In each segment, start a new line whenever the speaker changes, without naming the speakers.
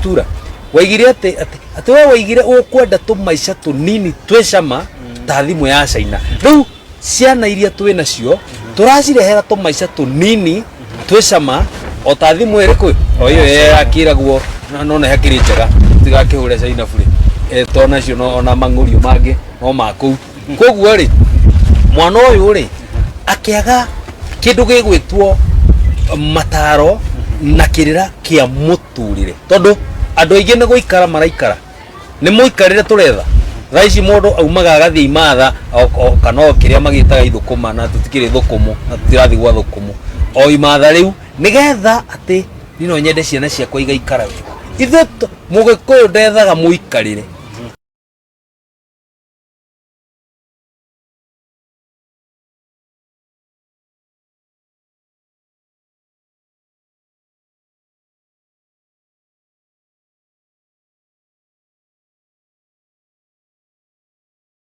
Gatutura waigire atĩ atĩ atĩ we waigire ũkwenda tũmaica tũnini twĩ cama ta thimũ ya China. Rĩu ciana iria twĩ nacio tũracirehera tũmaica tũnini twĩ cama o ta thimũ ĩrĩkũ o ĩyo yakĩragwo no na hakĩrĩ njega tigakĩhũre China burĩ. To nacio no ona mang'ũrio mangĩ no ma kũu. Koguo rĩ, mwana ũyũ rĩ, akĩaga kĩndũ gĩgwĩtwo mataro na kĩrĩra kĩa mũtũrĩre, tondũ andũ aingĩ nĩ gũikara maraikara, nĩ mũikarĩre tũretha. Thaa ici mũndũ aumaga agathiĩ imatha kana o kĩrĩa magĩtaga ithũkũma, na tũtikĩrĩ thũkũmũ na tũtirathiĩ gwa thũkũmũ, o imatha rĩu nĩgetha atĩ niĩ no nyende ciana ciakwa igaikara wega. Ithuĩ Mũgĩkũyũ ndethaga mũikarĩre.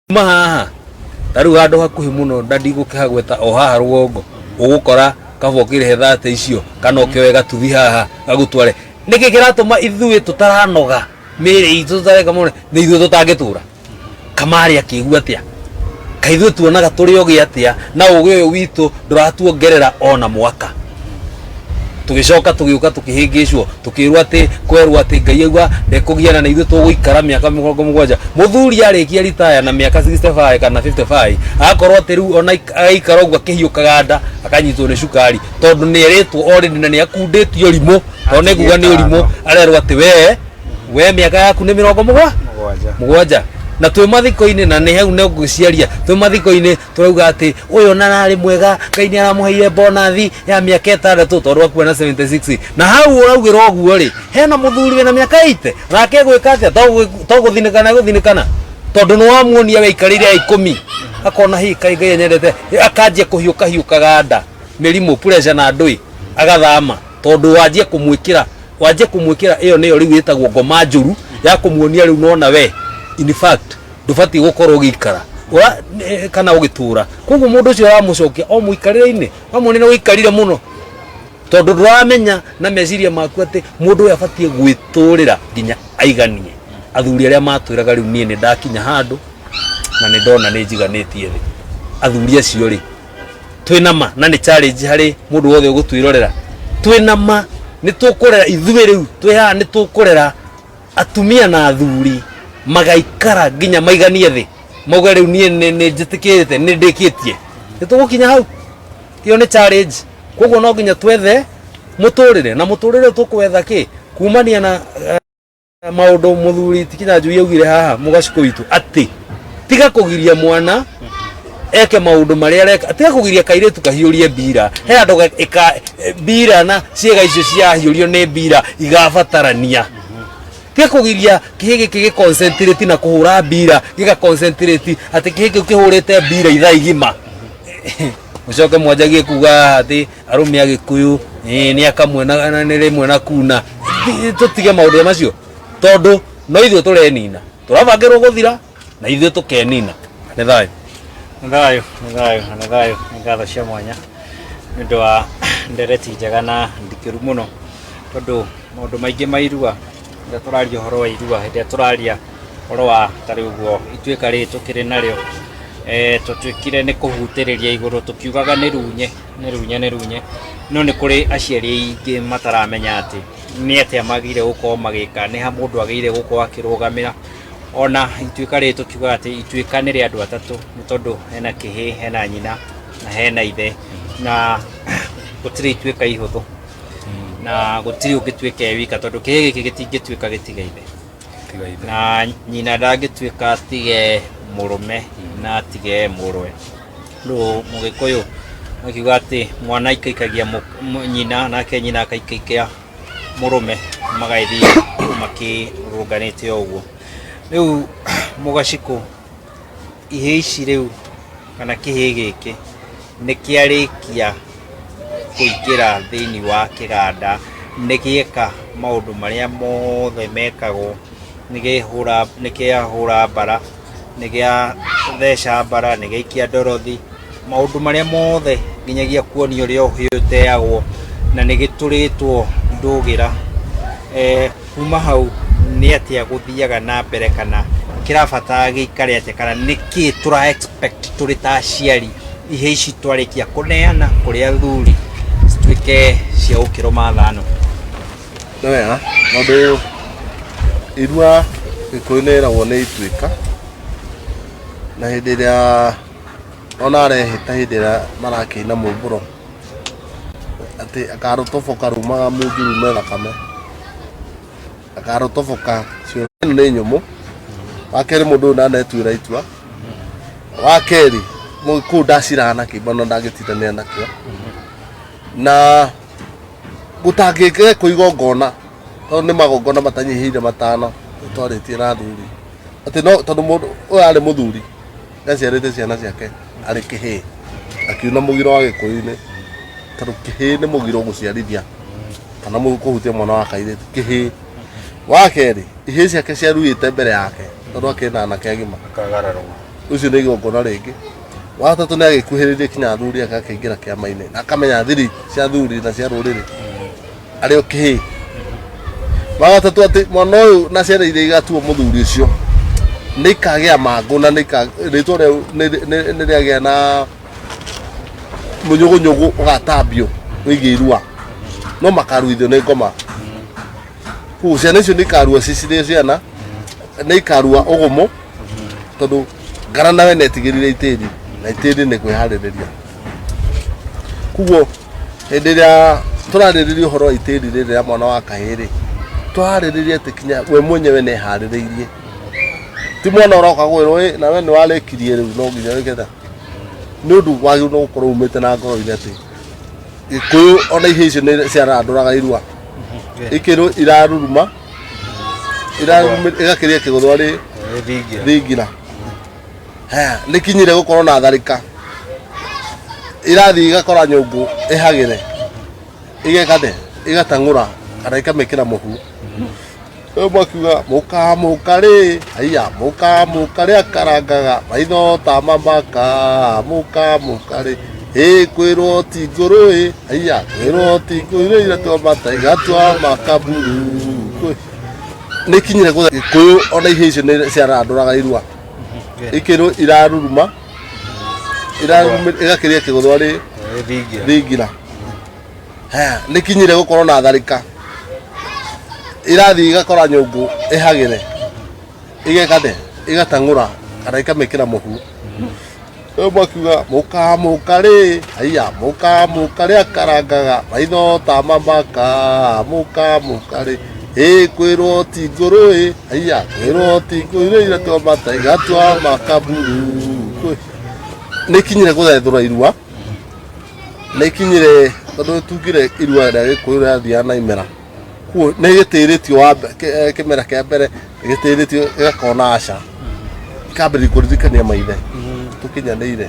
Kuma haha ta rĩu handũ hakuhĩ mũno na ndigũkĩhagweta o haha rũgongo, ũgũkora kaba ũkĩrĩhe thate icio kana ũkĩoe gatuthi haha gagũtware. Nĩkĩ kĩratũma ithuĩ tũtaranoga mĩĩrĩ itũ tũtareka mũno? Nĩ ithuĩ tũtangĩtũra. Kamarĩ akĩigua atĩa? Kaĩ ithuĩ tuonaga tũrĩ ogĩ atĩa na ũgĩ ũyũ witũ ndũratuongerera ona mwaka? Tũgĩcoka tũgĩũka tũkĩhĩngĩcwo, tũkĩrwo atĩ kwerwo atĩ Ngai auga ndekũgiana na ithuĩ tũgũikara mĩaka 70. Mũthuri arĩkia ritaya na mĩaka 65 kana 55, agakorwo atĩ rĩu ona agaikara ũguo akĩhiũkaga nda akanyitwo nĩ cukari tondũ nĩ erĩtwo already na nĩ akundĩtio ũrimũ, tondũ nĩ nguga nĩ ũrimũ, arerwo atĩ we mĩaka yaku nĩ mĩrongo
7.
7. Na twĩ mathiko-inĩ, na nĩ hau nĩ ngũciaria, twĩ mathiko-inĩ tũrauga atĩ ũyũ na ararĩ mwega, Ngai nĩ aramũheire bonathi ya mĩaka 6 tondũ akua na 76. Na hau ũraugĩra ũguo rĩ, hena mũthuri wĩna mĩaka 80 nake egwĩka atĩa? To gũthinĩkana egũthinĩkana, tondũ nĩ wamuonia we aikarĩire ya 10, akona hi kaĩ Ngai anyendete, akanjia kũhiũka hiũkaga nda, mĩrimũ, pressure na ndũĩ, agathama tondũ wanjia kũmwĩkĩra, wanjia kũmwĩkĩra ĩyo nĩyo rĩu ĩtagwo ngoma njũru ya kũmuonia rĩu nona we in fact ndũbatiĩ gũkorwo ũgĩikara kana ũgĩtũra. Koguo mũndũ ũcio ũramũcokia o mũikarĩre-inĩ, wamuonia nĩ ũikarire mũno, tondũ ndũramenya na meciria maku atĩ mũndũ ũyũ abatiĩ gwĩtũrĩra nginya aiganie. Athuri arĩa matwĩraga rĩu niĩ nĩ ndakinya handũ na nĩ ndona nĩ njiganĩtie thĩ, athuri acio rĩ, twĩna ma na nĩ challenge harĩ mũndũ wothe ũgũtwĩrorera, twĩna ma nĩ tũkũrera ithuĩ rĩu twĩ haha, nĩ tũkũrera atumia na athuri magaikara nginya maiganie thĩ, mauge rĩu niĩ nĩ njĩtĩkĩrĩte, nĩ ndĩkĩtie. Nĩ tũgũkinya hau? Ĩyo nĩ challenge. Koguo no nginya twethe mũtũrĩre, na mũtũrĩre tũkwetha kĩ? Kumania na maũndũ mũthuri ti Kinyanjui augire haha mũgacikũ witũ atĩ tiga kũgiria mwana eke maũndũ marĩa areka, tiga kũgiria kairĩtu kahiũrie mbira. He andũ mbira na ciĩga icio ciahiũrio nĩ mbira igabatarania. Tiga kũgiria kĩhĩ gĩkĩ gĩ concentrate na kũhũra mbira, gĩga concentrate atĩ kĩhĩ kĩu kĩhũrĩte mbira ithaa igima. Mũcoke mwanjagie kuga atĩ arũme a Gĩkũyũ nĩ akamwe na nĩ rĩmwe na kuna. Tũtige maũndũ macio tondũ no ithuĩ tũrenina, tũrabangĩrwo gũthira na ithuĩ tũkenina. Nĩ thayũ.
Nĩ thayũ, nĩ thayũ, nĩ thayũ. Nĩ ngatho cia mwanya nĩ ũndũ wa ndereti njega na ndikĩru mũno, tondũ maũndũ maingĩ ma irua, rĩrĩa tũraria ũhoro wa irua, hĩndĩ ĩrĩa tũraria ũhoro wa ta rĩu ũguo ituĩka rĩrĩ tũkĩrĩ narĩo, twatuĩkire nĩ kũhutĩrĩria igũrũ tũkiugaga nĩ runye, nĩ runye, nĩ runye, no nĩ kũrĩ aciari aingĩ mataramenya atĩ nĩ atĩa magĩrĩire gũkorwo magĩka, nĩ ha mũndũ agĩrĩire gũkorwo akĩrũgamĩra. Ona ituĩka rĩrĩ tũkiugaga atĩ ituĩka nĩ rĩa andũ atatũ, nĩ tondũ hena kĩhĩĩ, hena nyina na hena ithe, na gũtirĩ ituĩka ihũthũ, na gũtirĩ ũngĩtuĩka e wika, tondũ kĩhĩĩ gĩkĩ gĩtingĩtuĩka gĩtige ithe, na nyina ndangĩtuĩka atige mũrũme na atige mũrũwe. Rĩu Mũgĩkũyũ akiuga atĩ mwana aikaikagia nyina, nake nyina akaikaikia mũrũme, magagĩthiĩ makĩrũnganĩte o ũguo. Rĩu Mũgacikũ, ihĩĩ ici rĩu kana kĩhĩĩ gĩkĩ nĩ kĩarĩkia kũingĩra thĩinĩ wa kĩganda, nĩ gĩeka maũndũ marĩa mothe mekagwo, nĩ kĩahũra mbara, nĩ gĩatheca mbara, nĩ gĩaikia ndorothi, maũndũ marĩa mothe nginyagia kuonio ũrĩa ũhĩ ũteagwo, na nĩ gĩtũrĩtwo ndũgĩra. Kuma hau nĩ atĩa gũthiaga na mbere kana kĩrabatara gĩikare atĩa kana nĩkĩ tũra expect tũrĩ ta aciari ihe ici twarĩkia kũneana kũrĩ athuri cituĩke cia gũkĩrũma thano?
Nĩ wega tondũ irua Gĩkũyũ nĩ ĩragwo nĩ ituĩka, na hĩndĩ ĩrĩa ona arehĩta hĩndĩ ĩrĩa marakĩina mumbũro atĩ akarũtoboka rumaga munju rume thakame, akarũtoboka ĩno nĩ nyũmũ. Wa kerĩ mũndũ ũyũ ndanetuĩra itua. Wa kerĩ mũgĩkũyũ ndaciraga na kĩimba na ndangĩtindanĩra nakĩo, na gũtangĩkwo igongona tondũ nĩ magongona matanyihĩire matano twarĩtie na athuri atĩ no tondũ mũndũ ũyũ arĩ mũthuri nĩaciarĩte ciana ciake arĩ kĩhĩĩ akiuna mũgiro wa gĩkũyũ-inĩ tondũ kĩhĩĩ nĩ mũgiro gũciarithia kana kũhutia mwana wa kairĩtu kĩhĩĩ. Wa kerĩ ihĩĩ ciake ciaruĩte mbere yake tondũ akĩrĩ na anake agima, ũcio nĩ igongona rĩngĩ. Wa gatatũ nĩ agĩkuhĩrĩirie kinya athuri ake akĩingĩra kĩama-inĩ na akamenya thiri cia athuri na cia rũrĩrĩ arĩ o kĩhĩĩ. Wa gatatũ atĩ mwana ũyũ na ciana iria igatuo mũthuri ũcio nĩ ikagĩa mangũ na rĩtwa rĩu nĩ rĩagĩa na mũnyũgũnyũgũ ũgatambio wĩgiĩ irua no makaruithio nĩ ngoma. Koguo ciana icio nĩ ikarua ci cirĩ ciana nĩ ikarua ũgũmũ tondũ ngara nawe nĩ etigĩrire itĩri na itĩri nĩ kwĩharĩrĩria. Koguo hĩndĩ ĩrĩa tũrarĩrĩria ũhoro wa itĩri rĩrĩ rĩa mwana wa kahĩĩ rĩ, tũrarĩrĩria atĩ kinya we mwenyewe nĩ eharĩrĩirie. Ti mwana ũroka kwĩrwo ĩ nawe nĩ warĩkirie rĩu no nginya wĩke ta. Nĩ ũndũ wagĩrĩirwo gũkorwo umĩte na ngoro-inĩ atĩ Gĩkũyũ ona ihĩĩ icio nĩ ciarandũraga irua ikĩrwo iraruruma ĩgakĩria kĩgũthwa rĩ thingira. Haya, nĩ kinyire gũkorwo na tharĩka irathiĩ igakora nyũngũ ĩhagĩre ĩgeka atĩa ĩgatang'ũra kana ĩkamĩkĩra mũhu. Rĩu makiuga mũkamũka rĩ haiya mũkamũka rĩ akarangaga maitho ta mamaka mũkamũka rĩ ĩ kwĩrwo ti ngũrũ ĩ haiya kwĩrwo ti ngũrũ igatua mata igatua makaburu. Nĩ kinyire Gĩkũyũ ona ihĩĩ icio nĩ ciarandũraga irua ikĩrwo iraruruma ĩgakĩria kĩgũthwa rĩ thingira. Haya, nĩ kinyire gũkorwo na tharĩka irathiĩ igakora nyũngũ ĩhagĩre ĩgeka atĩa ĩgatang'ũra kana ĩkamĩkĩra mũhu. Rĩu makiuga mũkamũka rĩ haiya mũkamũka rĩ akarangaga maitho ta mamaka mũkamũka rĩ ĩ kwĩrwo ti ngũrũ ĩ haiya kwĩrwo ti ngũrũ igatua mata igatua makaburu. Nĩ kinyire gũthethũra irua nĩ ikinyire tondũ tugire irua rĩa gĩkũyũ rĩrathiaga na imera kuo nĩ gĩtĩrĩtio wa kĩmera kĩa mbere gĩtĩrĩtio gĩgakorwo na aca ikambĩrĩria kũririkania maithe tũkinyanĩire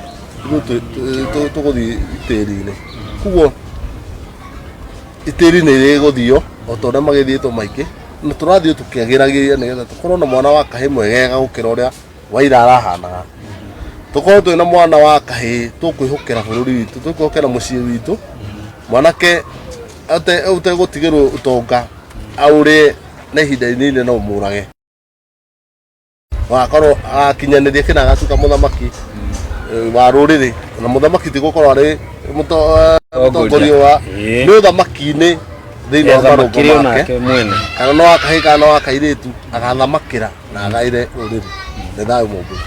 ithuĩ tũgũthiĩ itĩri-inĩ koguo itĩri nĩ rĩgũthio o ta ũrĩa magĩthiĩtwo maingĩ na tũrathiĩ tũkĩagĩragĩria nĩgetha tũkorwo na mwana wa kahĩĩ mwegega gũkĩra ũrĩa waira arahanaga tũkorwo twĩna mwana wa kahĩĩ tũkwĩhokera bũrũri witũ tũkwĩhokera mũciĩ witũ mwanake ũtegũtigĩrwo ũtonga aũrĩe na ihinda inini no ũmũrage wakorwo akinyanĩria kĩna agatuĩka mũthamaki wa rũrĩrĩ na mũthamaki ti gũkorwo arĩ mũtongoria wa nĩ ũthamaki-inĩ thĩinĩ wa marũngo
Ethamakĩre
make
onake mwene.
Kana no wa kahĩĩ kana no wa kairĩtu agathamakĩra na agaĩre rũrĩrĩ. Nĩ thayũ mũmbũi.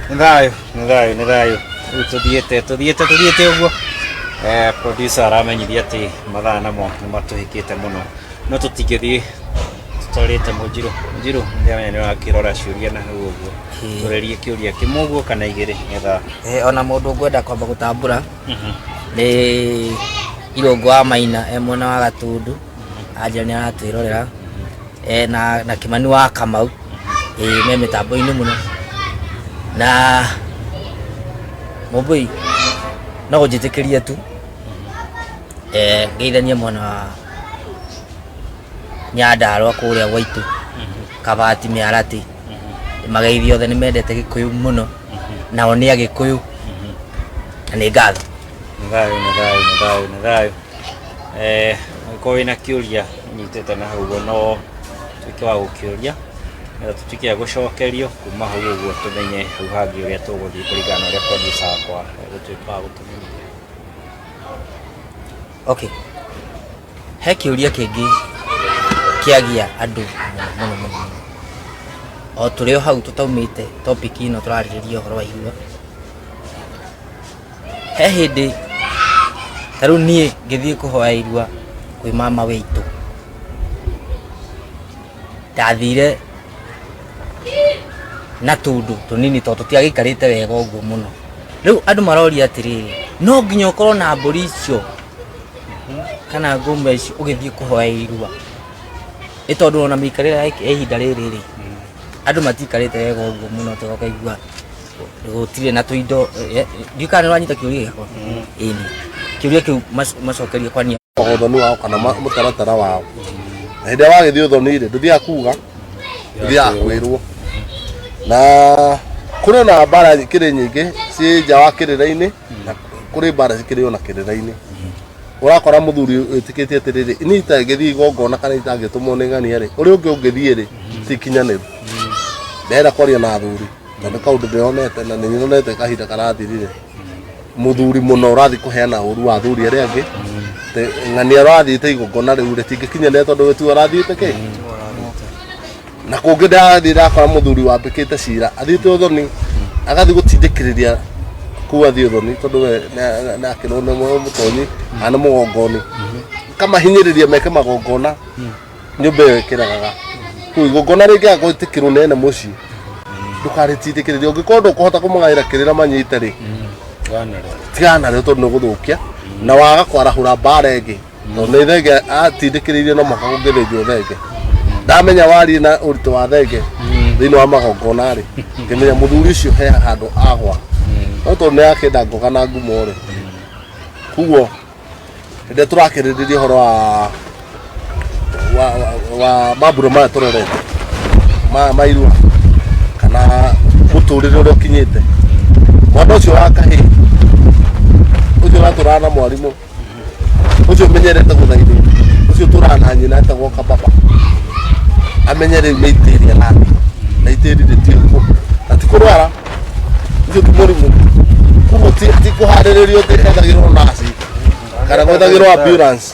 Nĩ thayũ, nĩ thayũ, nĩ thayũ. Rĩu tũthiĩte, tũthiĩte, tũthiĩte ũguo. Producer aramenyithia atĩ mathaa namo nĩ matũhĩkĩte mũno. No tũtingĩthiĩ tũtarĩte Mũnjirũ. Mũnjirũ, nĩndĩramenya nĩ ũrakĩrora ciũria na hau ũguo. Tũrerie kĩũria kĩmwe ũguo kana igĩrĩ nĩgetha
Ona mũndũ ngwenda kwamba gũtambũra nĩ Irũngũ wa Maina e mwena wa Gatundu, anjĩra nĩ aratwĩrorera na Kĩmani wa Kamau me mĩtambo-inĩ mũno. Na Mũmbũi no ũnjĩtĩkĩrie tu ngeithanie mwena wa Nyandarũa kũrĩa gwaitũ, Kabati Mĩaratĩ, ndĩmageithie othe nĩ mendete Gĩkũyũ mũno, nao nĩ Agĩkũyũ na nĩ ngatho.
Nĩ thayũ, nĩ thayũ, nĩ thayũ, nĩ thayũ. Angĩkorwo wĩna kĩũria ũnyitĩte na hau ũguo no Tuĩke wa gũkĩũria nĩgetha tũtuĩke a gũcokerio kuma hau ũguo tũmenye hau hangĩ ũrĩa tũgũthiĩ kũringana na ũrĩa producer wakwa egũtuĩka wa gũtũmenyithia.
Okay, he kĩũria kĩngĩ kĩagia andũ mũno mũno mũno mũno. O tũrĩ o hau tũtaumĩte topic ĩno tũrarĩrĩria ũhoro wa irua. He hĩndĩ ta rĩu niĩ ngĩthiĩ kũhoya irua kwĩ mama witũ, ndathire na tũndũ tũnini tondũ tũtiagĩikarĩte wega ũguo mũno. Rĩu andũ maroria atĩrĩrĩ, no nginya ũkorwo na mbũri icio kana ngũmba icio ũgĩthiĩ kũhoya irua? Nĩ tondũ ona mĩikarĩre ya ihinda rĩrĩ rĩ, andũ matiikarĩte wega ũguo mũno tũkaigua gũtirĩ na tũindo. Ndiũĩ kana nĩ ũranyita kĩũria gĩakwa. Ĩni kĩũria kĩu macokerie kwania.
Ũthoni wao kana mũtaratara wao, na hĩndĩ ĩrĩa wagĩthiĩ ũthoni rĩ, ndũthiaga kuga, ũthiaga kwĩrwo. Na kũrĩ na mbara kĩrĩ nyingĩ ciĩ nja wa kĩrĩra-inĩ, na kũrĩ mbara cikĩrĩ ona kĩrĩra-inĩ. Ũrakora mũthuri wĩtĩkĩtie atĩrĩrĩ, niĩ itangĩthiĩ igongona kana itangĩtũmwo nĩ ng'ania rĩ, ũrĩa ũngĩ ũngĩthiĩ rĩ, ti kinyanĩru. Ndĩrenda kwaria na athuri tondũ kaũndũ ndĩronete na nĩ nyonete kahinda karathirire, mũthuri mũno ũrathiĩ kũheana ũru wa athuri arĩa angĩ. Ng'ania ũrathiĩte igongona rĩu rĩtingĩkinyanĩra tondũ we tiwe ũrathiĩte kĩ. Na kũngĩ ndathiĩ ndakora mũthuri wambĩkĩte cira athiĩte ũthoni, agathiĩ gũtindĩkĩrĩria kũu athiĩ ũthoni tondũ we nĩ akĩrwo nĩ mũtonyi kana nĩ mũgongoni, kamahinyĩrĩria meke magongona nyũmba ĩyo ĩkĩregaga. Kũu igongona rĩngĩaga gwĩtĩkĩrwo nĩ ene mũciĩ, ndũkarĩtindĩkĩrĩrie. Ũngĩkorwo ndũkũhota kũmagaĩra kĩrĩra manyite rĩ, tigana narĩo tondũ nĩ ũgũthũkia na waga kwarahũra mbara ĩngĩ, tondũ nĩ thenge atindĩkĩrĩirie no mũhaka kũngĩthĩnjwo thenge. Ndamenya wariĩ na ũritũ wa thenge thĩinĩ wa magongona rĩ, ngĩmenya mũthuri ũcio he handũ agwa, no tondũ nĩ akĩenda ngoga na ngumo rĩ. Koguo hĩndĩ ĩrĩa tũrakĩrĩrĩria ũhoro wa mambura maya tũrorete ma irua kana mũtũrĩre ũrĩa ũkinyĩte, mwana ũcio wa kahĩĩ ũcio ũratũraga na mwarimũ ũcio ũmenyerete gũthaithwo, ũcio ũtũraga na nyina etagwo kababa, amenye rĩu nĩ itĩri arathiĩ, na itĩri rĩtiũĩ na ti kũrwara, ũcio ti mũrimũ. Koguo ti kũharĩrĩrio atĩ ethagĩrwo naci kana gwethagĩrwo ambulance,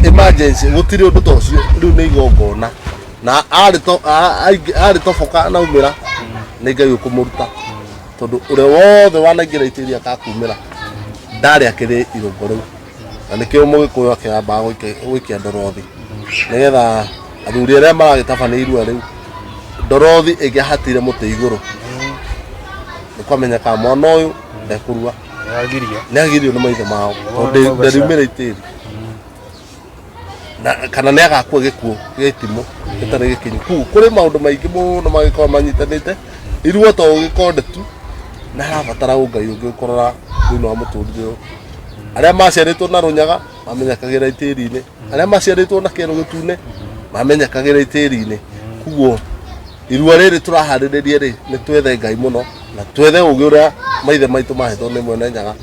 emergency, gũtirĩ ũndũ ta ũcio. Rĩu nĩ igongona na arĩ toboka na umĩra nĩ Ngai ũkũmũruta, tondũ ũrĩa wothe wanaingĩra itĩri akakumĩra ndarĩ akĩrĩ irũngo rĩu. Na nĩkĩo mũgĩkũyũ akĩambaga gũikia ndorothi, nĩgetha athuri arĩa maragĩtabania irua rĩu, ndorothi ĩngĩahatire mũtĩ igũrũ nĩ kwamenyekaga mwana ũyũ ndekũrua.
Nĩagirio.
Nĩ agirio nĩ maithe mao tondũ ndariumĩra itĩri na kana nĩ agakua gĩkuũ gĩa itimũ gĩtarĩ gĩkinyu. Kũguo kũrĩ maũndũ maingĩ mũno mangĩkorwo manyitanĩte irua to gĩkonde tu, na harabatara ũngai ũngĩ ũkũrora thĩinĩ wa mũtũrĩre ũyũ. Arĩa maciarĩtwo na rũnyaga mamenyekagĩra itĩri-inĩ, arĩa maciarĩtwo na kĩero gĩtune mamenyekagĩra itĩri-inĩ. Koguo irua rĩrĩ tũraharĩrĩria rĩ, nĩ twethe Ngai mũno na twethe ũgĩ ũrĩa maithe maitũ mahetwo nĩ Mwene Nyaga.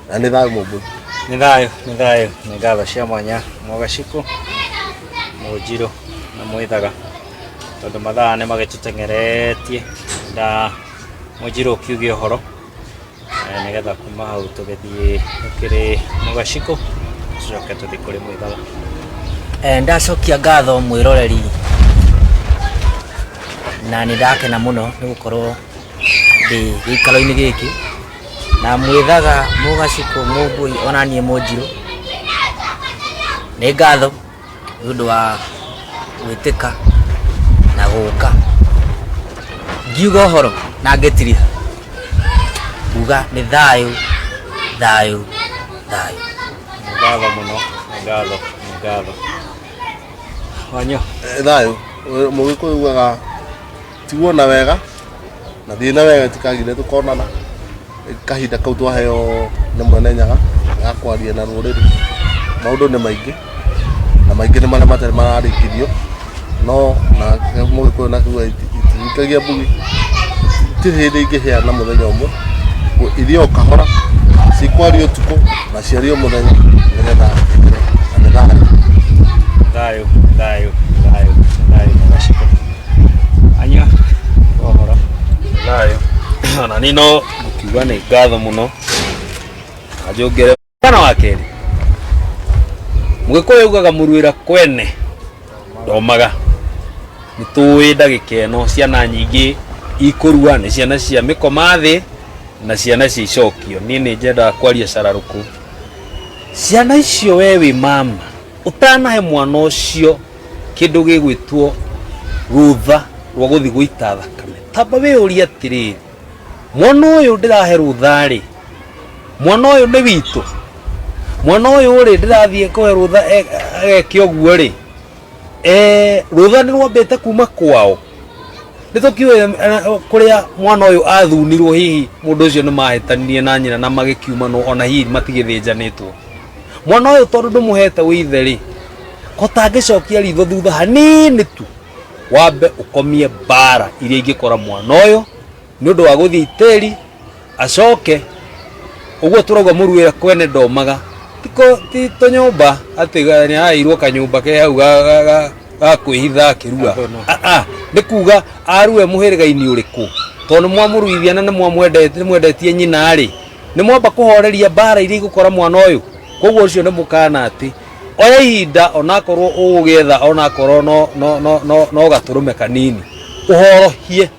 Na nĩ thayũ mũmbũi.
Nĩ thayũ, nĩ thayũ, nĩ ngatho cia mwanya Mũgacikũ, Mũnjirũ na Mwĩthaga, tondũ mathaa nĩ magĩtũteng'eretie. Nda Mũnjirũ ũkiuge ũhoro nĩgetha kuma hau tũgĩthiĩ kĩrĩ Mũgacikũ, tũcoke tũthiĩ kũrĩ Mwĩthaga.
Ndacokia ngatho mwĩroreri, na nĩ ndakena mũno nĩ gũkorwo ndĩ gĩikaro-inĩ gĩkĩ na mwĩthaga mũgacikũ mũmbũi ona niĩ mũnjirũ. Nĩ ngatho nĩ ũndũ wa gwĩtĩka na gũka ngiuga ũhoro na ngĩtiriha nguga nĩ thayũ, thayũ, thayũ.
Nĩ ngatho mũno, nĩ ngatho, nĩ ngatho. Wanyo.
Thayũ. Mũgĩkũyũ ugaga tiguo na wega na thiĩ na wega tikagire tũkonana kahinda kau twaheo nĩ Mwene Nyaga ga kwaria na rũrĩrĩ. Maũndũ nĩ maingĩ na maingĩ nĩ marĩa matarĩ mararĩkithio, no na mũgĩkũyũ na kiuga itirikagia mbugi, itirĩ hĩndĩ ingĩheana mũthenya ũmwe. Ithiĩ o kahora, cikwario ũtukũ na ciario mũthenya nĩgetha ithire. Na nĩ thayũ.
Thayũ, thayũ, thayũ, thayũ mũgacĩre. Anyua ũhoro.
Thayũ. Ona niĩ no ngũkiuga nĩ ngatho mũno na njũngĩre kana wa kerĩ mũgĩkũyũ augaga mũruĩra kwene ndomaga. Nĩ tũĩ ndagĩka ĩno ciana nyingĩ ikũrua nĩ ciana cia mĩkoma thĩ na ciana cia icokio. Niĩ nĩ nyendaga kwaria cararũkũ. Ciana icio we wĩ mama ũtanahe mwana ũcio kĩndũ gĩgwĩtwo rũtha rwa gũthiĩ gũita thakame, tamba wĩyũrie atĩrĩrĩ, mwana ũyũ ndĩrahe rũtha rĩ, mwana ũyũ nĩ witũ? Mwana ũyũ rĩ, ndĩrathiĩ kũhe rũtha ageke ũguo rĩ, rũtha nĩ rwambĩte kuma kwao? Nĩ tũkiũĩ kũrĩa mwana ũyũ athunirwo, hihi mũndũ ũcio nĩ mahĩtanirie na nyina na magĩkiumanwo, ona hihi matigĩthĩnjanĩtwo. Mwana ũyũ tondũ ndũmũhete wĩithe rĩ, ko tangĩcokia ritho thutha hanini tu, wambe ũkomie mbara iria ingĩkora mwana ũyũ nĩ ũndũ wa gũthiĩ itĩri acoke ũguo tũrauga mũruĩra kwene ndomaga. Ti tũnyũmba atĩ nĩ araheirwo kanyũmba ke hau ga kwĩhitha akĩrua. Nĩ kuga arue mũhĩrĩga-inĩ ũrĩkũ, tondũ nĩ mwamũruithia na nĩ mwendetie nyina rĩ, nĩ mwamba kũhoreria mbara iria igũkora mwana ũyũ. Koguo ũcio nĩ mũkana atĩ oya ihinda onakorwo ũgũgĩetha onakorwo no gatũrũme kanini, ũhorohie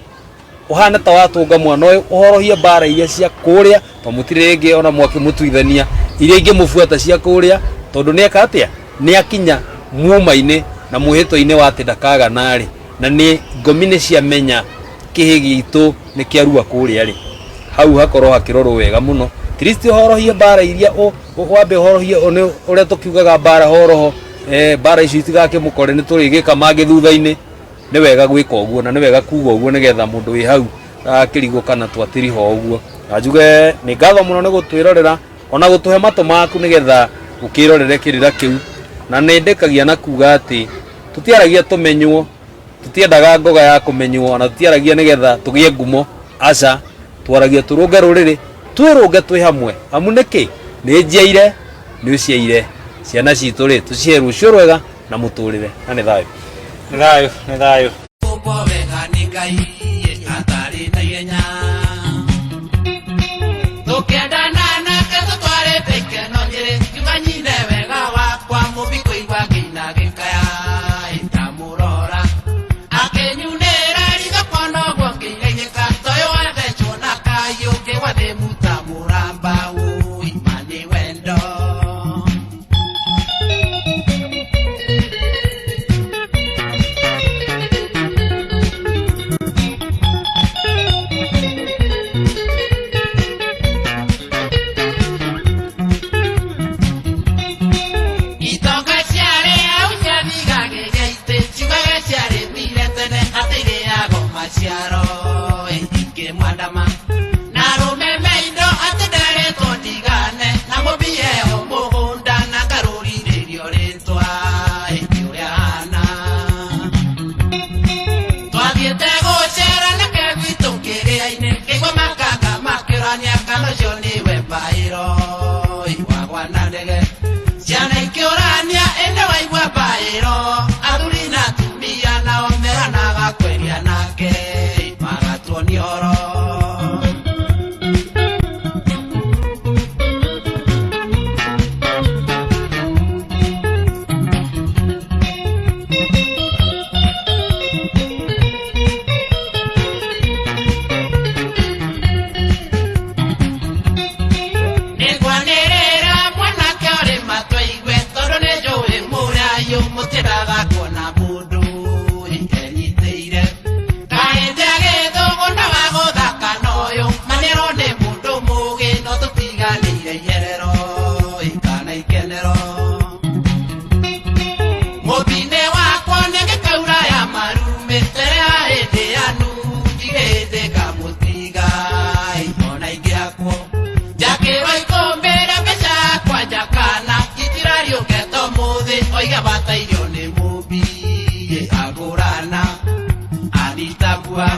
ũhane ta watũnga mwana ũyũ, ũhorohie mbara iria cia kũrĩa, to mũtirĩ rĩngĩ ona mwakĩmũtuithania iria ingĩmũbuata cia kũrĩa, tondũ nĩ eka atĩa, nĩ akinya muma-inĩ na mwĩhĩtwa-inĩ wa atĩ ndakagana rĩ, na nĩ ngomi nĩ ciamenya kĩhĩ gitũ nĩ kĩarua kũrĩa rĩ, hau hakorwo hakĩrorwo wega mũno. At least ũhorohie mbara iria wambe ũhorohie ũrĩa tũkiugaga mbara horoho, mbara icio itigakĩmũkore nĩ tũrĩgĩka mangĩ thutha-inĩ. Nĩ wega gwĩka ũguo na nĩ wega kuga ũguo nĩgetha mũndũ wĩ hau akĩrigwo kana twatiriha ũguo. Na njuge nĩ ngatho mũno nĩ gũtwĩrorera ona gũtũhe matũ maku nĩgetha ũkĩrorere kĩrĩra kĩu. Na nĩ ndĩkagia na kuga atĩ tũtiaragia tũmenywo, tũtiendaga ngoga ya kũmenywo, ona tũtiaragia nĩgetha tũgĩe ngumo, aca. Twaragia tũrũnge rũrĩrĩ, twĩrũnge twĩ hamwe. Amu nĩkĩ? Nĩ njiaire, nĩ ũciaire. Ciana citũ rĩ, tũcihe rũciũ rwega na mũtũrĩre. Na nĩ thayũ.
Nĩ thayũ, nĩ thayũ.
Ũmbwo wega nĩ Ngai atarĩ na ihenya. Tũkĩendana nake tũtwarĩte ikeno Nyĩrĩ, ngiuga nyine wega wakwa mũmbi kũigua ngĩina ngĩkaya ndamũrora. Akĩnyunĩra ritho kuona ũguo ngĩigainĩka, toyũ wathecwo na kayũ ngĩgwa thĩ muta mũramba ũi ma nĩ wendo. Itonga ciarĩ hau ciathigagĩria itĩ, ciugaga ciarĩmire tene atĩ irĩago maciaro ingĩmwandama. Na arũme me indo atĩ nderetwo ndigane, na mũmbie o mũgũnda na ngarũrithĩrio rĩtwa ĩngĩ ũrĩa ahana. Twathiĩte gũcera nake gwitũ kĩrĩa-inĩ, ngĩigua makanga makĩũrania kana ũcio nĩwe mbaĩro wagwa na ndege. Ciana ikĩũrania ĩndĩ waigua mbaĩro, athuri na atumia nao meranaga kweria nake magatuonia ũhoro. Nĩngwanĩrĩra mwanake ũrĩ matũ aigue, tondũ nĩ njũĩ mũrayũ mũtiendaga kuona mũndũ enyitĩire. Kahĩndĩ agĩthũgũ na wa gũthaka na ũyũ, manĩrwo nĩ mũndũ mũũgĩ, no tũtiganĩire iherero kana ikenero. Mũtine wakwa nĩngĩkaura ya marumĩ, mbere ya hĩndĩ ya Nuhu, ndirĩ hĩndĩ ngamũtiga, ona ingĩhakwo. Njakĩrwo ikũmbĩ rĩa mbeca yakwa njakana, itirariũke to mũthĩ, oiga batairio nĩ mũmbi, agũrana, anitambua.